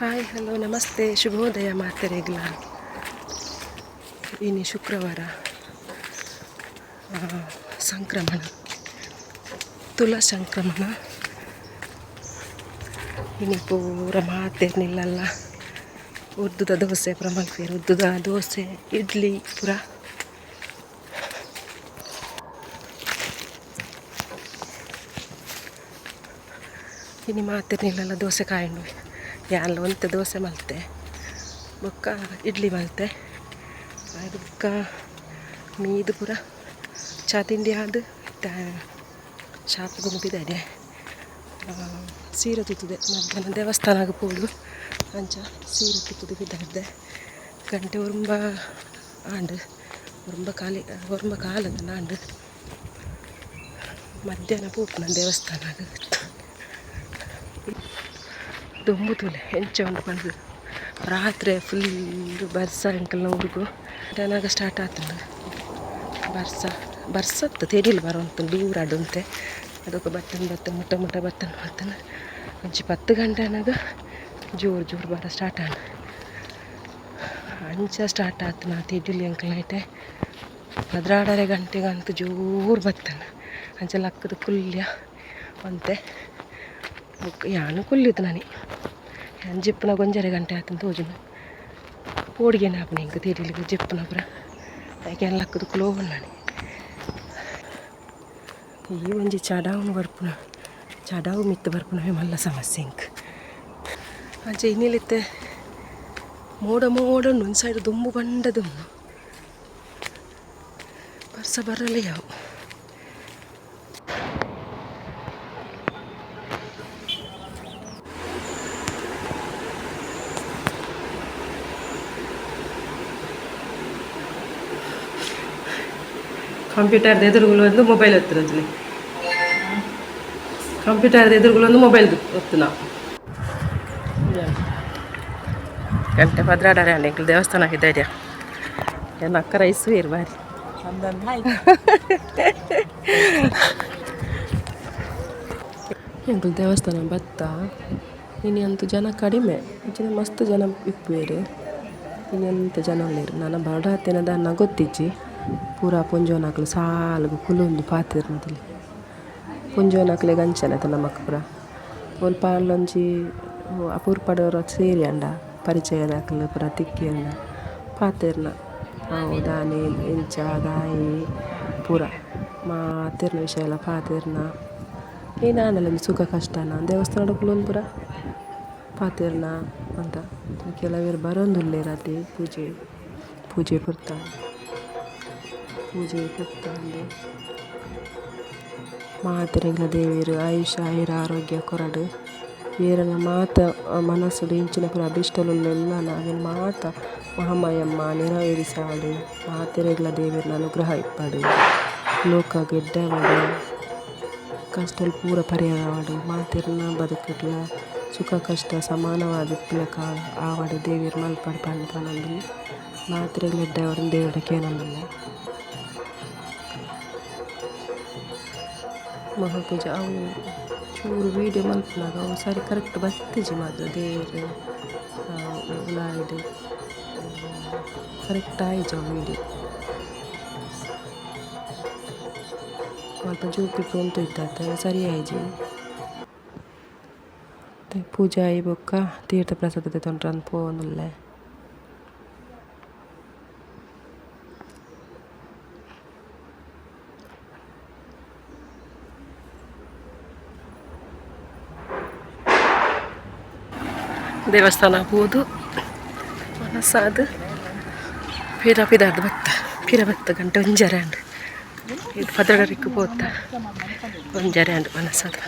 Hi hello namaste ಶುಭೋದಯ ಮಾತೆರೆಗ್ಲ. ಇನಿ ಶುಕ್ರವಾರ ಸಂಕ್ರಮಣ, ತುಲಾ ಸಂಕ್ರಮಣ. ಇನಿ ಪೂರ ಮಾತೆರ್ನಿಲ್ಲಲ್ಲ ಉದ್ದುದ ದೋಸೆ ಪೂರ ಮಲ್ಪುವೆರ್, ಉದ್ದುದ ದೋಸೆ ಇಡ್ಲಿ ಪೂರ. ಇನಿ ಮಾತೆರ್ನಿಲ್ಲಲ್ಲ ದೋಸೆ ಕಾಯುಂಡು. ಯಾನ್ಲ ಒಂತೆ ದೋಸೆ ಮಲ್ತೆ, ಬೊಕ್ಕ ಇಡ್ಲಿ ಮಲ್ತೆ, ಅದು ಬೊಕ್ಕ ಮೀದು ಪೂರ ಚಾ ತಿಂಡಿ ಆದ್ ಶಾಪ್ಗ್ ಪಿದಡೆ ಸೀರೆ ತುತ್ತುದೆ. ಮಧ್ಯಾಹ್ನ ದೇವಸ್ಥಾನಗ್ ಪೋದು ಅಂಚ ಸೀರೆ ತುತ್ತುದು ಪಿದಾಡ್ದೆ. ಗಂಟೆ ಒರುಂಬ ಆಂಡ್, ಒರುಂಬ ಖಾಲಿ ಒರುಂಬ ಕಾಲದ ಆಂಡ್. ಮಧ್ಯಾಹ್ನ ಪೋಪುನ ದೇವಸ್ಥಾನಗ್. ದೊಂಬು ತೂಲೆ ಎಂಚ ಉಂಡು ಪಂದ್. ರಾತ್ರೆ ಫುಲ್ ಬರ್ಸ ಎಂಕಲ್ನ ಊರುಗು ಮಧ್ಯಾಹ್ನ ಸ್ಟಾರ್ಟ್ ಆತುಂಡು ಬರ್ಸ. ಬರ್ಸತ್ತು ತೆಡಿಲ್ ಬರೊಂತುಂಡು ದೂರಡ್ ಉಂತೆ. ಅದಕ್ಕೆ ಬತ್ತನ್ ಬತ್ತನ್ ಮುಟ್ಟ ಮುಟ್ಟ ಬತ್ತನ್ ಬತ್ತನ್ ಒಂಜಿ 10 ಗಂಟೆ ಆನಗ ಜೋರು ಜೋರು ಬರ ಸ್ಟಾರ್ಟ್ ಆಂಡ್. ಅಂಚ ಸ್ಟಾರ್ಟ್ ಆತುನ ತೆಡಿಲ್ ಎಂಕಲ್ನ ಐತೆ 12.30 ಗಂಟೆಗಂತೂ ಜೋರು ಬತ್ತನ್. ಅಂಚ ಲಕ್ಕದ ಕುಲ್ಯ ಒಂತೆ ಬೊಕ್ಕ ಯಾನು ಕುಲ್ಲಿದ್ದು ನಾನಿ ಜೆಪ್ಪುನಗ 1.5 ಗಂಟೆ ಆತುಂಡು ತೋಜುಂಡು. ಪೋಡಿಗೆನೆ ಆಪುಂಡು ಎಂಕ್ ತೆಡಿಲ್ಗ್ ಜೆಪ್ಪುನ ಪೂರ. ಐಕ್ ಯಾನ್ ಲಕ್ಕುದು ಕುಲೋಂಡು. ಈ ಒಂಜಿ ಚಡಾವು ಬರ್ಪುನ, ಚಡಾವು ಮಿತ್ತ್ ಬರ್ಪುನವೇ ಮಲ್ಲ ಸಮಸ್ಯೆ ಎಂಕ್. ಅಂಚ ಇನಿಲಿತ್ತೆ ಮೋಡ ಮೋಡ ಉಂಡು, ಒಂಜಿ ಸೈಡ್ ದುಂಬು ಪಂಡ ದುಂಬು ಬರ್ಸ ಬರಲ್ಲ ಯಾವು. ಕಂಪ್ಯೂಟರ್ದ ಎದುರುಗಳು ಒಂದು ಮೊಬೈಲ್ ಒತ್ತುನಂಚನೆ, ಕಂಪ್ಯೂಟರ್ದ ಎದುರುಗಳು ಒಂದು ಮೊಬೈಲ್ ಒತ್ತುನ. ಗಂಟೆ 12.30 ಆಂಡ್. ಎಂಕುಲು ದೇವಸ್ಥಾನ ಧೈರ್ಯ ಎನ್ನ ಅಕ್ಕ ರೈಸು ಇರು ಬಾರಿ. ಎಂಕುಲು ದೇವಸ್ಥಾನ ಬತ್ತ ಇನಿ ಅಂತೂ ಜನ ಕಡಿಮೆ, ಇಂಚಿನ ಮಸ್ತ್ ಜನ ಇಪ್ಪುವೆರ್. ಇನಿ ಎಂತ ಜನ ಉಲ್ಲೆರ್ ನನ ಬಡಾತಿನ ದಾನ್ನ ಗೊತ್ತಿಜ್ಜಿ. ಪೂರ ಪೊಂಜೋನಕ್ಲು ಸಾಲುಗು ಕುಲೊಂದು ಪಾತೆರ್ನದಲಿ. ಪೊಂಜೋನಕ್ಲೆಗ್ ಅಂಚನೆ ಅತ ನಮಕ್ ಪೂರ ಒಲ್ಪ ಆಂಡಲೊಂಜಿ ಅಪರೂಪಡ್ ಸೇರಿಯಂಡ ಪರಿಚಯದಕ್ಲು ಪೂರ ತಿಕ್ಕಿಯೆರ್ಂಡ ಪಾತೆರ್ನ ಅವು ದಾನೆ ಎಂಚ ದಾಯೆ ಪೂರ ಮಾತೆರ್ನ ವಿಷಯಲ ಪಾತೆರ್ನ. ಏನಾಂಡಲ ಒಂಜಿ ಸುಖ ಕಷ್ಟನ ದೇವಸ್ಥಾನಡ್ ಕುಲೊಂದು ಪೂರ ಪಾತೆರ್ನ ಅಂತ. ಕೆಲವೆರ್ ಬರೊಂದುಲ್ಲೆರ್ ಅತೆ ಪೂಜೆ ಪೂಜೆ ಪೊರ್ತ ಪೂಜೆ ಪೊರ್ತಾಂಡ್. ಮಾತೆರೆಗ್ಲ ದೇವೆರ್ ಆಯುಷ್ಯ ಆಯುರ ಆರೋಗ್ಯ ಕೊರಡ್. ಏರೆನ ಮಾತ ಮನಸ್ಸುಡು ಇಂಚಿನ ಪೂರ ಅಭಿಷ್ಟಲು ಉಲ್ಲೆರ್ ಅವೆನ್ ಮಾತ ಮಹಾಮಾಯಮ್ಮ ನೆರವೇರಿಸಾವಡ್. ಮಾತೆರೆಗ್ಲ ದೇವೆರ್ನ ಅನುಗ್ರಹ ಇಪ್ಪಡ್. ಲೋಕಗ್ ಎಡ್ಡೆ ಆವಡ್, ಕಷ್ಟಲು ಪೂರ ಪರಿಹಾರ ಆವಡ್. ಮಾತೆರ್ನ ಬದುಕುಡ್ಲ ಸುಖ ಕಷ್ಟ ಸಮಾನವಾದ್ ಇಪ್ಪುಲಕ ಆವಡ್ ದೇವೆರ್ ಮಲ್ಪಡ್ ಪಂದ್ ಪನೊಂದು ಮಾತೆರೆಗ್ಲ ಎಡ್ಡೆ ಆವಡ್ ದೇವೆರ್ಡ ಕೇನೊಂದುಲ್ಲೆ. ಮಹಾಪೂಜೆ ಅವು ಚೂರು ವೀಡಿಯೋ ಮಲ್ಪುನಗ ಅವು ಸರಿ ಕರೆಕ್ಟ್ ಬತ್ತಿಜಿ ಮಾತ್ರ. ದೇವೆರ್ ಉಲಾಯಿಡ್ ಕರೆಕ್ಟ್ ಆಯಿಜಿ ಅವು ವೀಡಿಯೋ. ಅಲ್ಪ ಜೋಕುಲು ಪೂರ ಉಂತುದಿತ್ತತ ಸರಿ ಆಯಿಜಿ. ಪೂಜೆ ಆಯಿ ಬೊಕ್ಕ ತೀರ್ಥ ಪ್ರಸಾದ ದೆತೊಂಡ್ರೆ ಪೋವೊಂದುಲ್ಲೆ. ದೇವಸ್ಥಾನ ಪೋದು ಮನಸ್ಸಾದ್ ಪಿರ ಪಿದಾಡ್ದ್ ಬತ್ತ. ಪಿರ ಬತ್ತ ಗಂಟೆ 1.30 ಆಂಡ್. ಇದು 12.30ಕ್ ಪೋತ 1.30 ಆಂಡ್ ಮನಸ್ಸಾದ್.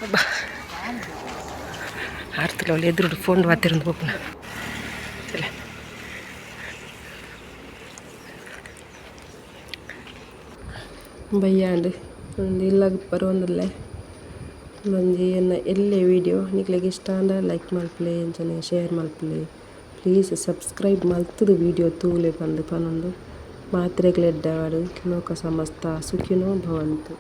ಅಬ್ಬಾ ಆರ್ತುಲ ಎದುರುಡು ಫೋನ್ ಪಾತೆರೊಂದು ಪೋಪುನ. ಬಯ್ಯಾಂಡ್ ಒಂದು ಇಲ್ಲಗ್ ಬರೊಂದುಲ್ಲೆ. ಒಂಜಿ ಎನ್ನ ಎಲ್ಲೆ ವೀಡಿಯೋ ನಿಕ್ಲೆಗ್ ಇಷ್ಟ ಆಂಡ ಲೈಕ್ ಮಲ್ಪುಲೆ, ಅಂಚನೆ ಶೇರ್ ಮಲ್ಪುಲೆ. ಪ್ಲೀಸ್ ಸಬ್ಸ್ಕ್ರೈಬ್ ಮಲ್ತುದು ವೀಡಿಯೋ ತೂಲೆ ಪಂದ್ ಪನೊಂದು ಮಾತೆರೆಗ್ಲ ಎಡ್ಡೆ ಆವಡ್. ಲೋಕ ಸಮಸ್ತ ಸುಖಿನೋ ಭವಂತು.